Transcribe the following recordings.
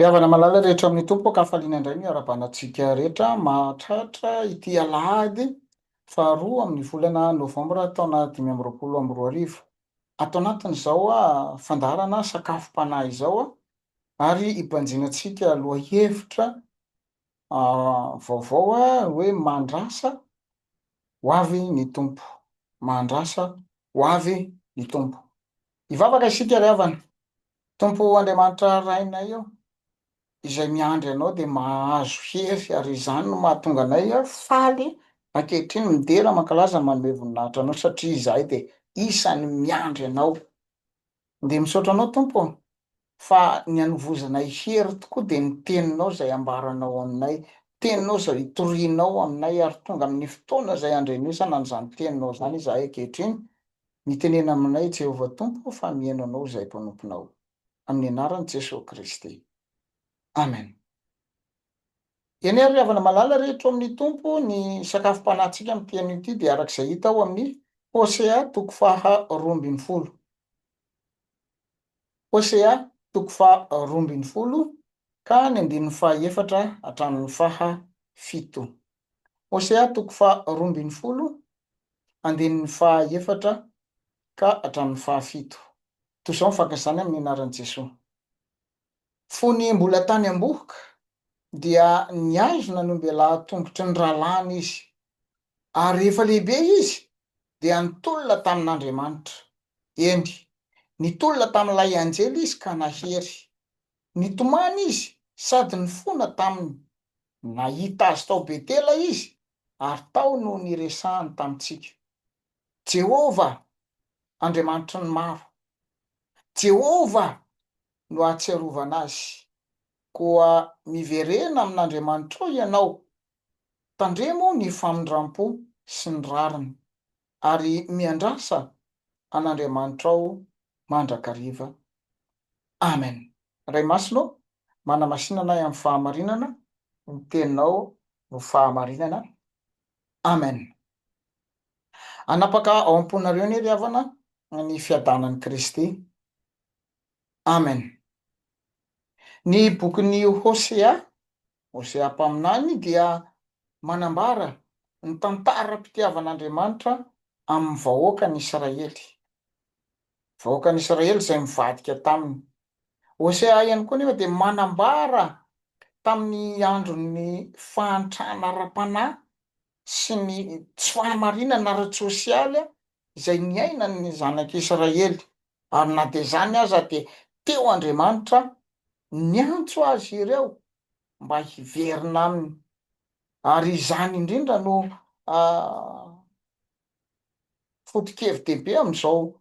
Ry havana malala rehetra amin'ny Tompo, an-kafaliana indray no iarahabana antsika rehetra mahatratra ity alahady faharoa amin'ny volana novambra taona 2025. Ato anatin'izao fandaharana sakafom-panahy izao ary hibanjinantsika lohahevitra vaovao hoe mandrasa ho avy ny Tompo, mandrasa ho avy ny Tompo. Hivavaka isika ry havana. Tompo Andriamanitra Rainay ô, izay miandry Anao dia mahazo hery ary izany no mahatonga anay faly ankehitriny midera, mankalaza, manome voninahitra Anao satria izahay dia isan'ny miandry Anao. Dia misaotra Anao Tompo ô, fa ny hanovozanay hery tokoa dia ny Teninao izay ambaranao aminay, Teninao izay itorianao aminay ary tonga amin'ny fotoana izay handrenesana an'izany Teninao izany izahay ankehitriny Mitenena aminay Jehovah Tompo fa mihaino anao izahay mpanomponao. Amin'ny anaran'i Jesoa Kristy. Amen. Eny ary ry havana malala rehetra ao amin'ny Tompo, ny sakafom-panahintsika amin'ity anio ity dia araka izay hita ao amin'ny Hosea toko faha 12. Hosea toko faha 12 ka ny andininy faha efatra hatramin'ny faha fito. Hosea toko faha 12 andininy faha efatra ka hatramin'ny faha fito. Toy izao ny fankalazana amin'ny anaran'i Jesoa. Fony mbola tany am-bohoka dia nihazona ny ombelahy tongotry ny rahalahiny izy, ary rehefa lehibe izy dia nitolona tamin'Andriamanitra. Eny, nitolona tamin'ilay anjely izy ka nahery. Nitomany izy sady nifona taminy. Nahita azy tao Betela izy ary tao no niresahany tamintsika. Jehovah, Andriamanitry ny maro. Jehovah no ahatsiarovana azy. Koa miverena amin'Andriamanitrao ianao, tandremo ny famindram-po sy ny rariny, ary miandrasa an'Andriamanitrao mandrakariva. Amen. Ray Masina ô, manamasina anay amin'ny fahamarinana, ny Teninao no fahamarinana. Amen. Hanapaka ao am-ponareo anie ry havana ny fiadanan'i Kristy. Amen. Ny bokin'i Hosea, Hosea mpaminany dia manambara ny tantaram-pitiavan'Andriamanitra amin'ny vahoakan'Israely. Vahoakan'Israely izay nivadika taminy. Hosea ihany koa anefa dia manambara tamin'ny andron'ny fahantrana ara-panahy sy ny tsy fahamarinana ara-tsosialy izay niainan'ny zanak'Israely. Ary na dia izany aza dia teo Andriamanitra niantso azy ireo mba hiverina aminy. Ary izany indrindra no foto-kevi-dehibe amin'izao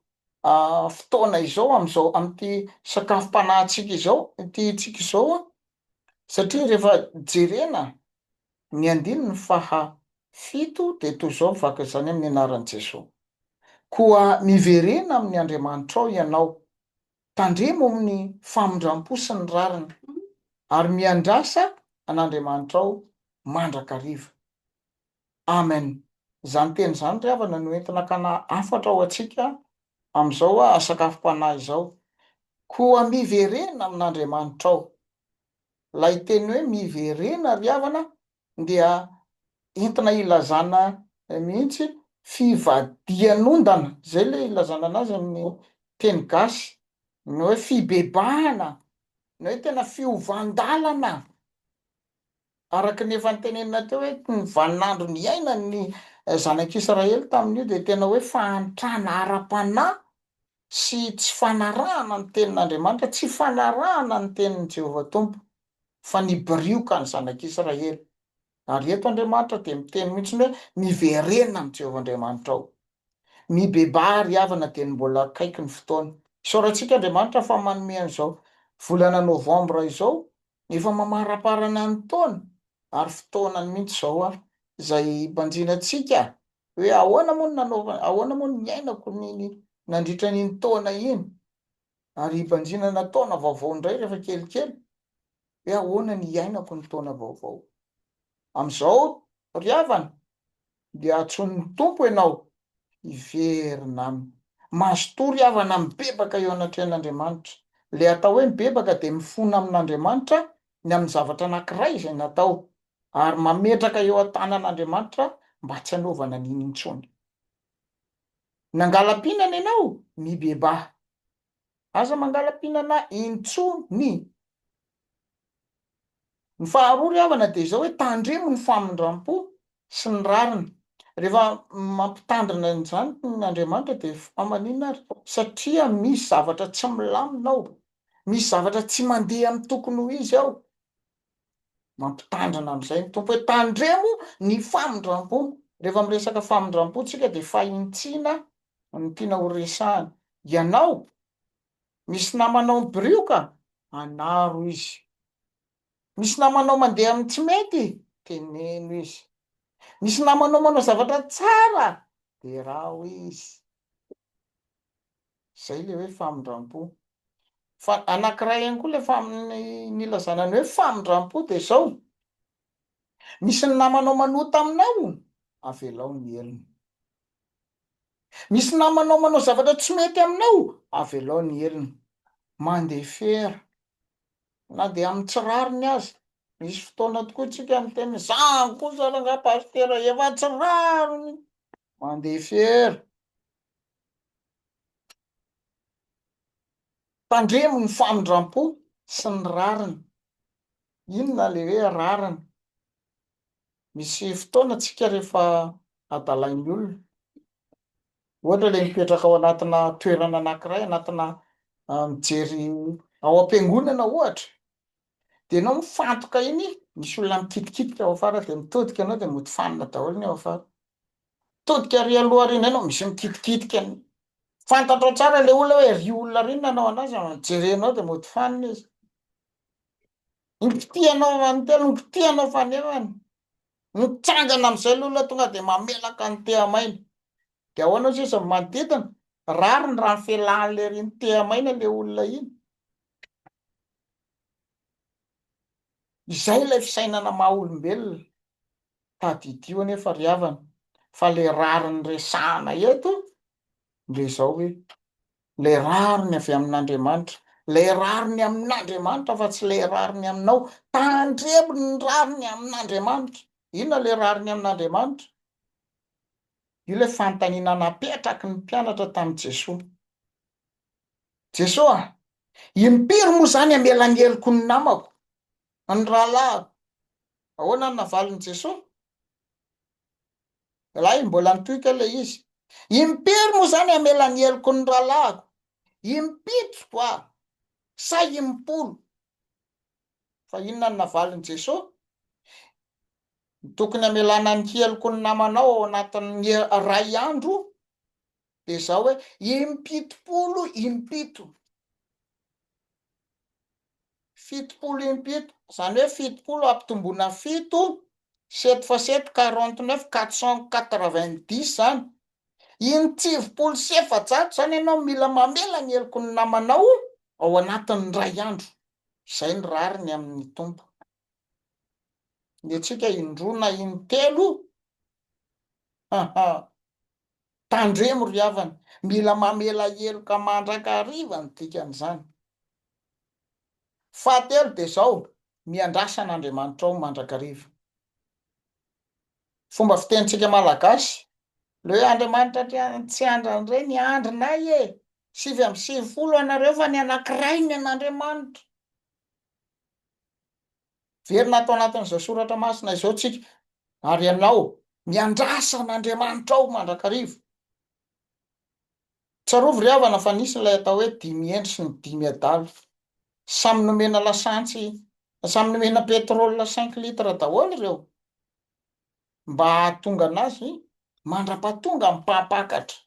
fotoana izao, amin'izao amin'ity sakafom-panahintsika izao, ity tsika izao an, satria rehefa jerena ny andininy faha fito dia toy izao mivaky izany amin'ny anaran'i Jesoa. Koa miverena amin'ny Andriamanitrao ianao, tandremo amin'ny famindram-po sy ny rariny, ary miandrasa an'Andriamanitrao mandrakariva. Amen. Izany teny izany ry havana no entina hakana hafatra ho antsika amin'izao sakafom-panahy izao. Koa miverena amin'Andriamanitrao. Ilay teny hoe miverena ry havana dia entina ilazana mihitsy fivadian'ondana, izay ilay ilazana anazy amin'ny teny gasy, ny hoe fibebahana, ny hoe tena fiovan-dalana. Araka ny efa notenenina teo hoe ny vaninandro niainan'ny zanak'Israely tamin'io dia tena hoe fahantrana ara-panahy sy tsy fanarahana ny tenin'Andriamanitra, tsy fanarahana ny tenin'i Jehovah Tompo, fa nibirioka ny zanak'Israely. Ary eto Andriamanitra dia miteny mihitsy hoe miverena amin'i Jehovah Andriamanitrao. Mibebaha ry havana dia ny mbola akaiky ny fotoana. Isaorantsika Andriamanitra fa manome an'izao volana novambra izao Efa mamaraparana ny taona ary fotoanany mihitsy izao an, izay hibanjinantsika hoe ahoana moa no nanaovana, ahoana moa no niainako ny nandritra an'iny taona iny, ary hibanjinana taona vaovao indray rehefa kelikely hoe ahoana ny hiainako ny taona vaovao. Amin'izao ry havana dia antsoin'ny Tompo ianao hiverina aminy. Mazotoa ry havana mibebaka eo anatrehan'Andriamanitra. Le atao hoe mibebaka dia mifona amin'Andriamanitra ny amin'ny zavatra anankiray izay natao ary mametraka eo an-tanan'Andriamanitra mba tsy hanaovana an'iny intsony. Nangala-pihinana ianao? Mibebaha. Aza mangala-pihinana intsony. Ny faharoa ry havana dia izao hoe tandremo ny famindram-po sy ny rariny. Rehefa mampitandrina an'izany ny Andriamanitra dia fa maninona ary? Satria misy zavatra tsy milamina ao, misy zavatra tsy mandeha amin'ny tokony ho izy ao. Mampitandrina amin'izay ny Tompo hoe tandremo ny famindram-po. Rehefa miresaka famindram-po tsika dia fahintsiana no tiana ho resahana. Ianao Misy namanao mibirioka? Anaro izy. Misy namanao mandeha amin'ny tsy mety? Teneno izy. Misy namanao manao zavatra tsara? Derao izy. Zay le hoe famindram-po. Fa anankiray ihany koa le fam- nilazana ny hoe famindram-po de zao, misy ny namanao manota aminao, avelao ny helony. Misy namanao manao zavatra tsy mety aminao, avelao ny helony. Mandefera, na dia amin'ny tsy rariny aza. Misy fotoana tokoa tsika miteny, zany kosa rangaha pasitera efa tsy rariny. Mandefera. Tandremo ny famindram-po sy ny rariny. Inona le hoe rariny? Misy fotoana tsika rehefa adalain'ny olona, ohatra le mipetraka ao anatina toerana anakiray, anatina mijery ao am-piangonana ohatra, de enao mifantoka iny, misy olona mikitikitika ao afara de mitodika enao de mody fanina daholo ny ao afara, mitodika ary aloha ary indray enao misy mikitikitika, fantatrao tsara le olona hoe ry olona ry nanao anazy, jerenao de mody fanina izy. Nikitihanao fanintelony, nikitihanao fanefany. Mitsangana amin'izay ilay olona tonga dia mamelaka ny tehamaina. Dia ahoana hoy sisa ny manodidina? Rariny raha ny fialan'ilay ry ny tehamaina ilay olona iny. Izay ilay fisainana maha olombelona. Tadidio anefa ry havana fa ilay rariny resahana eto dia izao hoe Ilay rariny avy amin'Andriamanitra. Ilay rariny amin'Andriamanitra fa tsy ilay rariny aminao. Tandremo ny rariny amin'Andriamanitra. Inona ilay rariny amin'Andriamanitra? Io ilay fanontaniana napetraky ny mpianatra tamin'i Jesoa. Jesoa a, impiry moa izany hamela ny heloko ny namako, ny rahalahiko? Ahoana ny navalin'i Jesoa? Ray, mbola mitohy kay ilay izy. Impiry moa izany hamela ny heloko ny rahalahiko? Impito va? Sa impolo? Fa inona no navalin'i Jesoa? Ny tokony hamelana ny heloko ny namanao ao anatin'ny iray andro dia izao hoe impitopolo impito. 70 impito, izany hoe 70 ampitomboina fito, sept fois sept, 49, 490 izany. In-94 izany ianao mila mamela ny heloky ny namanao ao anatin'ny iray andro. Izay ny rariny amin'ny Tompo. Ny antsika indroa na intelo, haha. Tandremo ry havana, mila mamela heloka mandrakariva ny dikan'izany. Fahatelo dia izao, miandrasa an'Andriamanitrao mandrakariva. Fomba fitenintsika Malagasy, le hoe Andriamanitra tsy andran'ireny ny andrinay e! 99 anareo fa ny anankiray ny an'Andriamanitra. Verina ato anatin'izao soratra masina izao tsika, ary ianao miandrasa an'Andriamanitrao mandrakariva. Tsarovy ry havana fa nisy ilay atao hoe dimy hendry sy ny dimy adala. Samy nomena lasantsy, samy nomena pétrole cinq litres daholo ireo mba hahatonga anazy mandra-pahatonga ny mpampakatra.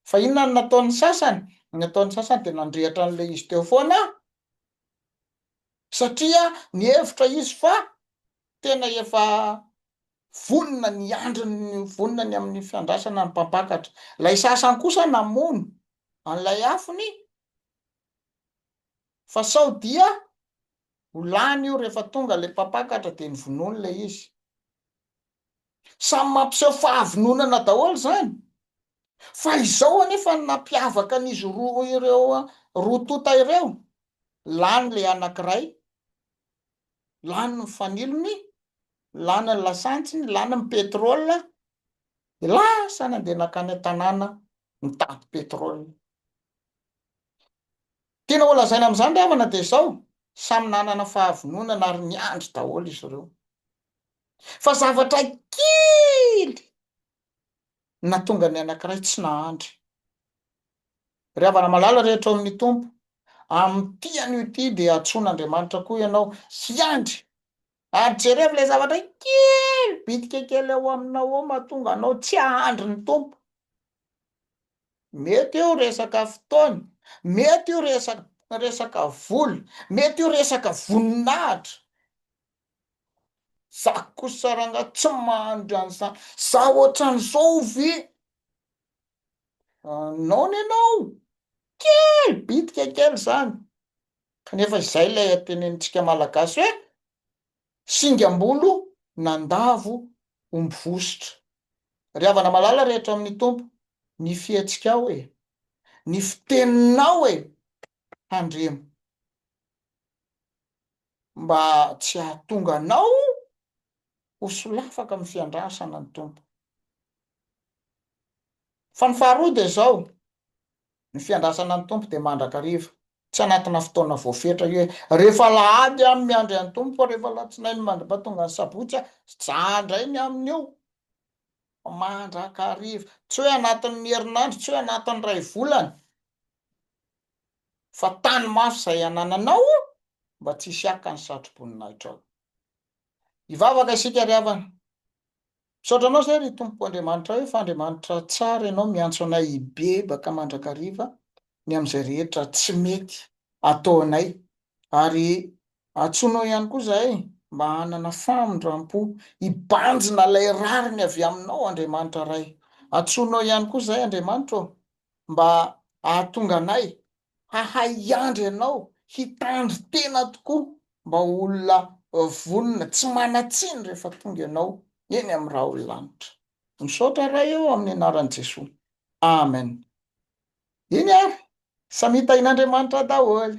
Fa inona no nataon'ny sasany? Ny nataon'ny sasany dia nandrehitra an'ilay izy teo foana satria nihevitra izy fa tena efa vonona ny hiandry ny vonona ny amin'ny fiandrasana ny mpampakatra. Ilay sasany kosa namono an'ilay afony fa sao dia ho lany io rehefa tonga ilay mpampakatra dia novonoiny ilay izy. Samy mampiseho fahavononana daholo izany. Fa izao anefa no nampiavaka an'izy roa ireo roa tonta ireo. Lany le anankiray, lany ny fanilony, lany ny lasantsiny, lany ny pétrole, de lasa nandeha nankany an-tanàna nitady pétrole. Tiana ho lazaina amin'izany ry havana dia izao, samy nanana fahavononana ary niandry daholo izy ireo. Fa zavatra kely nahatonga ny anankiray tsy nahandry. Ry havana malala rehetra ao amin'ny Tompo, amin'ity anio ity dia antsoin'Andriamanitra koa ianao hiandry. Ary jerevo ilay zavatra kely bitika kely ao aminao ao mahatonga anao tsy hahandry ny Tompo. Mety io resaka fotoana, mety io resaka resaka vola, mety io resaka voninahitra. Za kosa rangah tsy mahandry an'izany, za ohatran'izao ve? Non ianao, kely, bitika kely zany, kanefa izay ilay tenenintsika malagasy hoe singam-bolo nandavo omby vositra. Ry havana malala rehetra amin'ny Tompo, ny fihetsikao e, ny fiteninao e, tandremo. Mba tsy hahatonga anao ho solafaka amin'ny fiandrasana ny Tompo. Fa ny faharoa dia izao, ny fiandrasana ny Tompo dia mandrakariva, tsy anatina fotoana voafetra io hoe rehefa alahady aho miandry an'ny Tompo fa rehefa alatsinainy mandra-pahatonga ny sabotsy aho, za indray ny amin'io, mandrakariva, tsy hoe anatin'ny herinandro, tsy hoe anatin'ny iray volana, fa tany mafy izay anananao mba tsy hisy haka ny satroboninaitrao. Hivavaka isika ry havana. Misaotra anao izay ry Tompo Andriamanitray fa Andriamanitra tsara ianao miantso anay hibebaka mandrakariva ny amin'izay rehetra tsy mety ataonay ary antsoinao ihany koa izahay mba hanana famindrampo hibanjina ilay rariny avy aminao Andriamanitra Ray. Antsoinao ihany koa izahay Andriamanitra ô mba hahatonga anay hahay hiandry anao, hitandry tena tokoa mba ho olona vonona, tsy manan-tsiny rehefa tonga ianao eny amin'ny rahon'ny lanitra. Misaotra Ray ô amin'ny anaran'i Jesoa. Amen. Eny ary, samia tahin'Andriamanitra daholo.